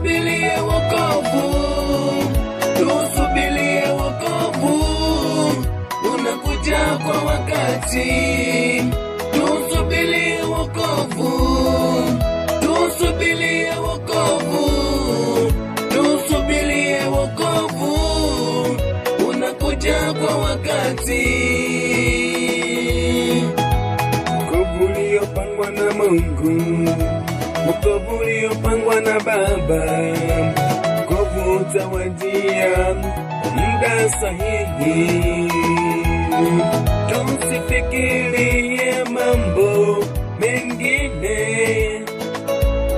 Tusubirie wokovu, tusubirie wokovu, unakuja kwa wakati. Tusubirie wokovu, tusubirie wokovu, tusubirie wokovu, unakuja kwa wakati. Wokovu uliopangwa na Mungu, wokovu uliopangwa na Baba, wokovu utawajia muda sahihi. Tusifikirie mambo mengine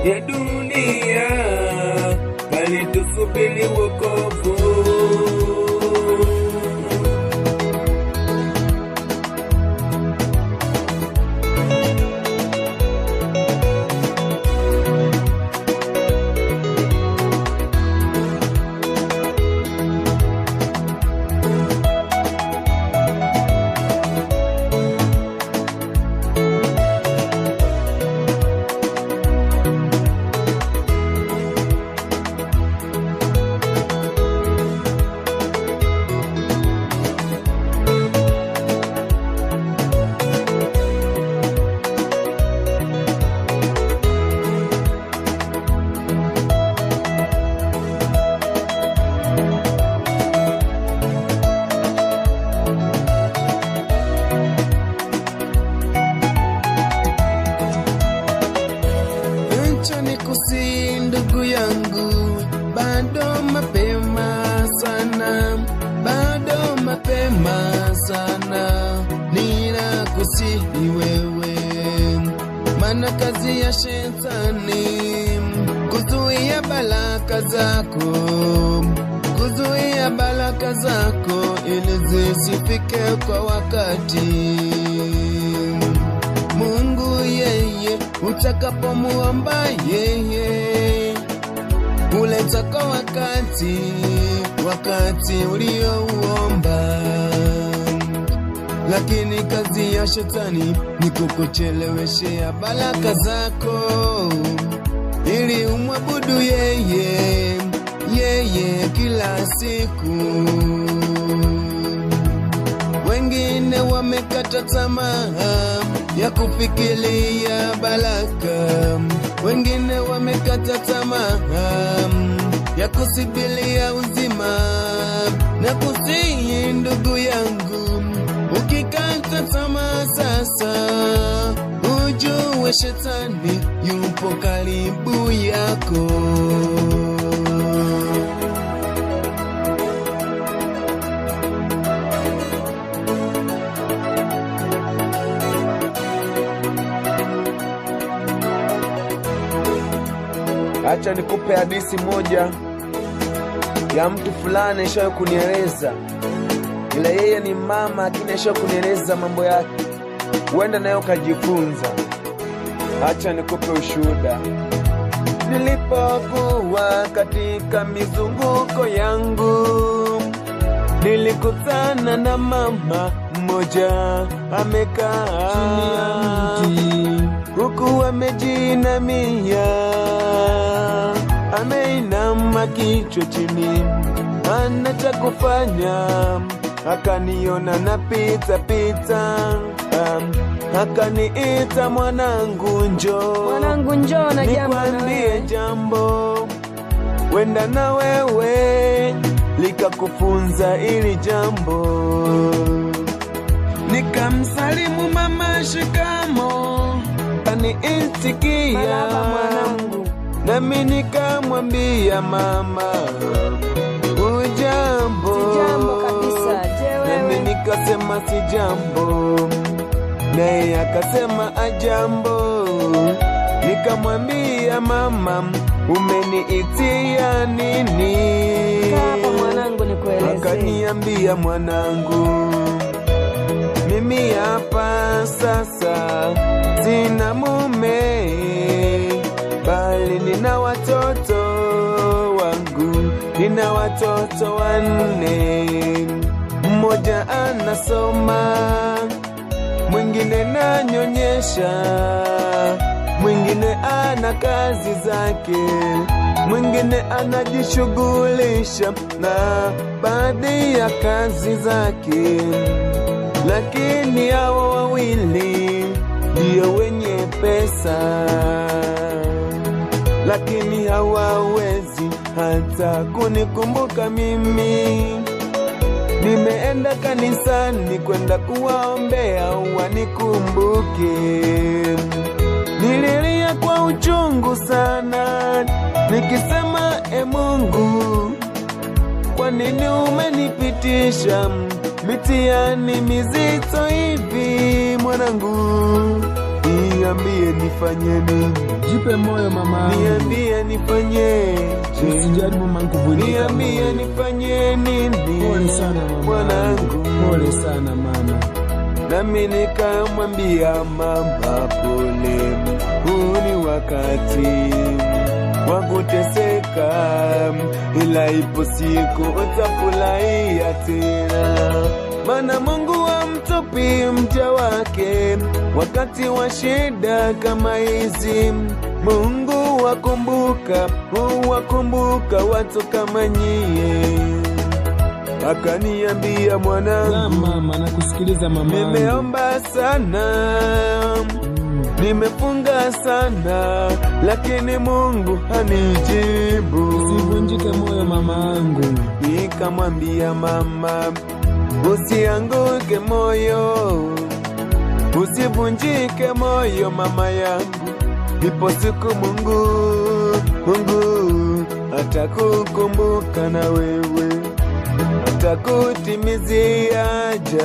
ya dunia, bali tusubiri wokovu. Acha nikusihi ndugu yangu, bado mapema sana, bado mapema sana, ninakusihi wewe, maana kazi ya shetani kuzuia baraka zako, kuzuia baraka zako ili zisifike kwa wakati. Mungu yeye utakapomuomba yeye huleta kwa wakati, wakati uliouomba. Lakini kazi ya shetani ni kukucheleweshea baraka zako ili umwabudu yeye, yeye kila siku. Wengine wamekata tamaa ya kufikiria baraka, wengine wamekata tamaa ya kusibilia uzima. Na kusihi ndugu yangu, ukikata tamaa sasa, ujue shetani yupo karibu yako. Acha nikupe hadithi moja ya mtu fulani alishawahi kunieleza, ila yeye ni mama, lakini alishawahi kunieleza mambo yake, huenda nayo ukajifunza. Acha nikupe ushuhuda. Nilipokuwa katika mizunguko yangu, nilikutana na mama mmoja amekaa huku amejinamia, ameinama kichwa chini, hana cha kufanya. Akaniona napita pita, akaniita, mwanangu njoo, Mwanangu njoo na jambo na nikwambie wewe. jambo, wenda na wewe likakufunza ili jambo. Nikamsalimu mama, shikamo, aniitikia, Marahaba mwanangu. nami nikamwambia mama, ujambo. Sijambo kabisa. Je, Nami wewe? nikasema sijambo, naye akasema ajambo. Nikamwambia mama, umeniitia nini? Kaa hapa mwanangu nikuelezee. Akaniambia, mwanangu, mimi hapa sasa sina mume, bali nina watoto wangu, nina watoto 4. Mmoja anasoma, mwingine nanyonyesha, mwingine ana kazi zake, Mwingine anajishughulisha na baadhi ya kazi zake, lakini hao wawili ndio wenye pesa, lakini hawawezi hata kunikumbuka mimi. Nimeenda kanisani kwenda kuwaombea wanikumbuke. Nililia kwa uchungu sana, nikisema e Mungu, kwa nini umenipitisha mitihani mizito hivi? Mwanangu, niambie nifanye nini? Jipe moyo mama. Niambie nifanyeje? Usijaribu mama kuvunjika. Niambie nifanye nini? Pole sana mama. Mwanangu, Pole sana mama. nami nikamwambia mama, pole, huu ni wakati wa kuteseka, ila ipo siku utafurahia tena, maana Mungu hamtupi mja wake wakati wa shida kama hizi. Mungu wakumbuka, huwakumbuka watu kama nyie. Akaniambia, mwanangu, La mama, nakusikiliza mama. nimeomba sana, nimefunga sana, lakini Mungu hanijibu. Usivunjike moyo mamangu. Nikamwambia mama, usianguke moyo, usivunjike moyo mama yangu, ipo siku Mungu atakukumbuka na wewe, atakutimizia haja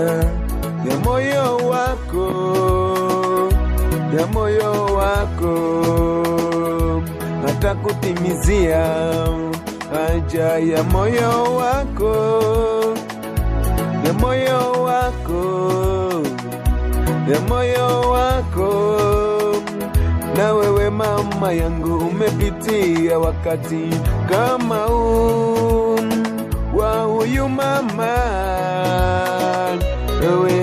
ya moyo wako, ya moyo wako, atakutimizia haja ya moyo wako, ya moyo wako, ya moyo wako. Na wewe mama yangu umepitia wakati kama huu wa huyu mama. Wewe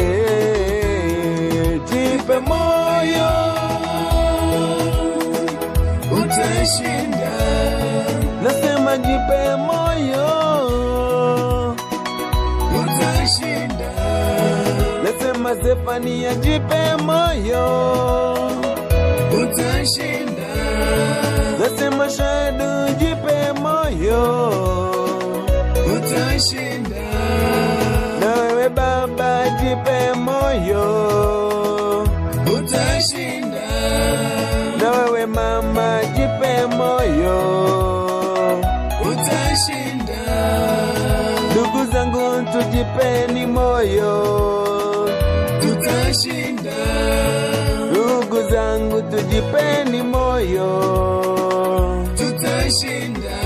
jipe moyo, utashinda. Nasema jipe moyo, utashinda. Nasema Zefania jipe moyo, utashinda. Nasema Shadu jipe moyo, utashinda. Na wewe baba jipe moyo, utashinda. Na wewe mama jipe moyo, utashinda. Ndugu zangu tujipeni moyo, tutashinda. Ndugu zangu tujipeni moyo, tutashinda.